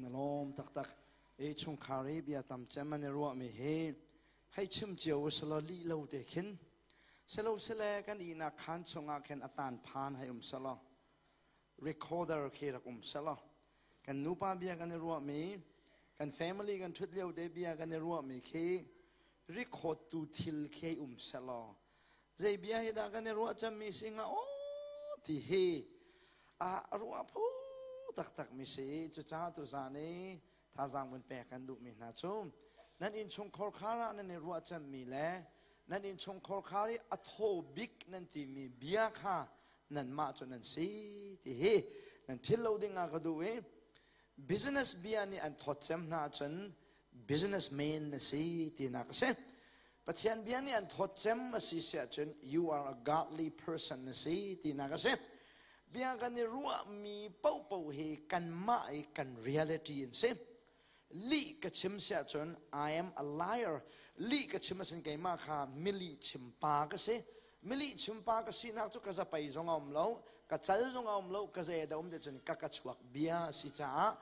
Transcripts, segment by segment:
Kan lawm taktak. E chungkhar i bia tam cem an i ruahmi hi hei chim cio usalaw lih lo te khin selo sele kan ihnak khaan chungah khin a tan phan hei um selaw recorder khi rak um selaw kan nupa bia kan i ruahmi kan family kan ṭhut lio te bia kan i ruahmi khi record tu thil khi um selaw zei bia hi dah kan i ruah cemmi si hnga aw ti hi a ruah phu taktak mi si. Cucaah tuzaan i thazaang vun pek kan duhmi hna cu nan innchungkhar khar ah nan i ruah cemmi le nan innchungkhar khar i a thaw bik nan timi bia kha nanmah cu nan si ti hi nan philh lo ding ah ka duh i business bia nih an thawt cem hna ahcun businessman na si tinak a si. Pathian bia nih an thawt cem a si si ahcun you are a godly person na si tinak a si. Bia kan i ruahmi paohpaoh hi kanmah i kan reality an si. Lih ka chim si ahcun I am a liar. Lih ka chim ahcun keimah kha milih chim pa ka si. Milih chim pa ka sinak cu ka zapei zong a um lo, ka cal zong a um lo, ka zei da um te cun ka ka chuak bia a si caah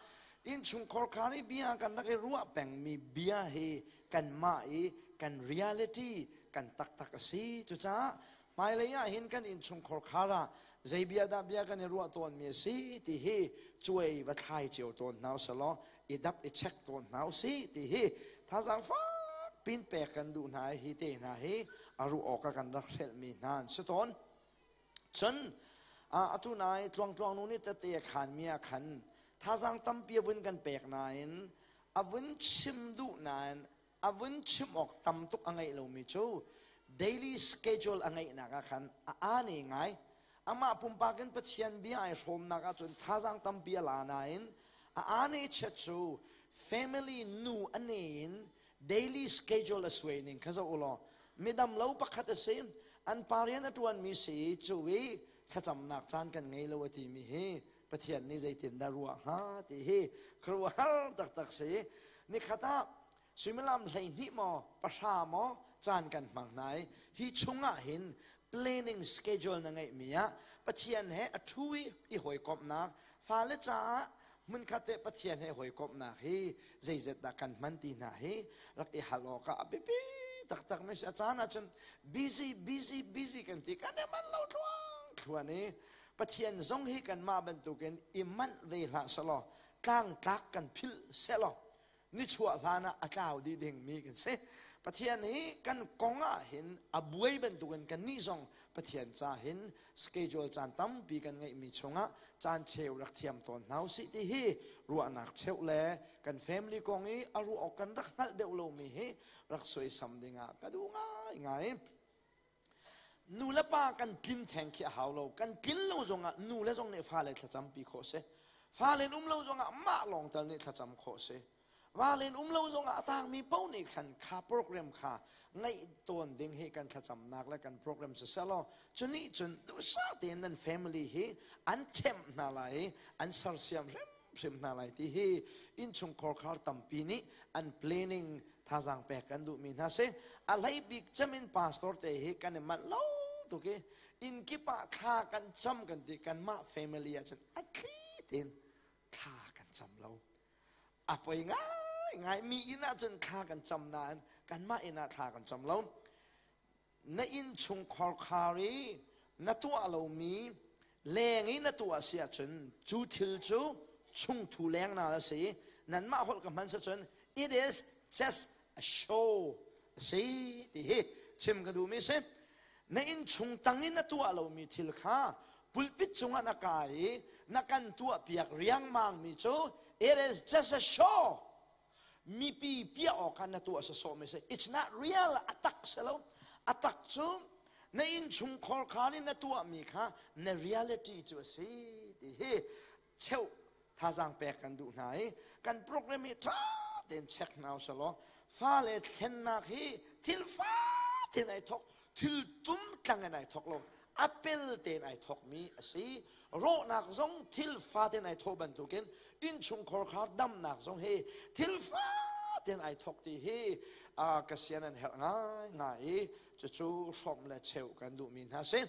innchungkhar khar i bia kan rak i ruah pengmi bia hi kanmah i kan reality kan taktak a si. Cucaah hmailei ah hin kan innchungkhar khar ah zei bia dah bia kan i ruah tawnmi a si ti hi cuai va thlai cio tawn hna usalaw i dap i check tawn hna usih ti hi thazaang fak pin pek kan duh hna i hi te hna hi a ruah awk ah kan rak hrelhmi hna an si tawn. Cun atu nai tluangtluang nu nih tete a khanmi ah khan thazaang tampi a vun kan pek nain a vun chim duh nain a vun chim awk tam tuk a ngeih lomi cu daily schedule a ngeihnak ah khan a aa ne ngai. Amah pumpak in Pathian bia ai hrawmnak ahcun thazaang tampi a la nain a aa ne chiat cu family nu a ne in daily schedule a suai ning kha zoh u law midam lo pakhat a si, an pa rian a ṭuanmi si cu i thlacamnak caan kan ngei lo a timi hi Pathian nih zeitindah ruah hnga ti hi khuaruahhar taktak si. Nikhat ah suimilam 12 maw 10 maw caan kan hmang hna i hi chungah hin planning schedule na ngeihmi ah Pathian he a ṭhu i i hawikomhnak, fale caah hmunkhat te Pathian he hawikomhnak hi zeizat dah kan hman ti hna hi rak i hal awk ah a biapi taktak mi si. A caan ahcun busy, busy, busy kan ti, kan i manh lo thluang thluan i Pathian zong hi kanmah bantukin i manh ve hlah selaw, tlangtlak kan philh selaw, nichuah hlan ah a tlau dih dingmi kan si. Pathian hi kan kong ah hin a buai bantukin kannih zong Pathian ca hin schedule caan tampi kan ngeihmi chungah caan cheu rak thiam tawn hna usih ti hi ruahnak cheuh le kan family kong i a ruah awk kan rak hngalh deuh lomi hi rak suaisam dingah ka duh ngaingai. Nu le pa kan tlin theng khi a hau lo. Kan tlin lo zongah nu le zong nih fale thlacampi khawh si, fale um lo zongah mah lawng tal nih thlacam khawh si, vale um lo zongah a tangmi paoh nih khan kha program kha ngaih tawn ding hi kan thlacamnak le kan program si selaw cu nih cun duhsah tein nan family hi an ṭhemh hna lai i an sersiam hrimhrim hna lai ti hi innchungkhar khar tampi nih an planning thazaang pek kan duhmi hna si. A hlei bik cem in pastor te hi kan i manh lo tuk i inn kip ah thla kan cam kan ti, kanmah family ah cun a thli tein thla kan cam lo. A poi ngai ngai. Mi inn ah cun thla kan cam nain kanmah inn ah thla kan cam lo. Na inn chung khorkhar i na tuah lomi leng i na tuah si ahcun cu thil cu chungthu leng na a si. Nanmah holh ka hman si cun it is just a show a si ti hi chim ka duhmi si. Na inn chung tang in na tuah lomi thil kha pulpit cungah na kai i na kan tuah piak riangmang mi cu it is just a show. Mipi piah awk ah na tuah sawsawh mi si. It's not real. A tak si lo. A tak cu na inn chung khorkhan in na tuah mi kha na reality cu a si ti hi cheuh thazaang pek kan duh hna i kan program hi ṭha tein check hna usalaw fale thlennak hi thil fa tein ai thok, thil tum tlang in ai thok lo, a pel tein ai thokmi a si. Rawhnak zong thil fa tein ai thawh bantukin innchungkhar khar damnak zong hi thil fa tein ai thok ti hi ka sian an herh ngai ngai i cucu hrawmh le cheuh kan duhmi hna si.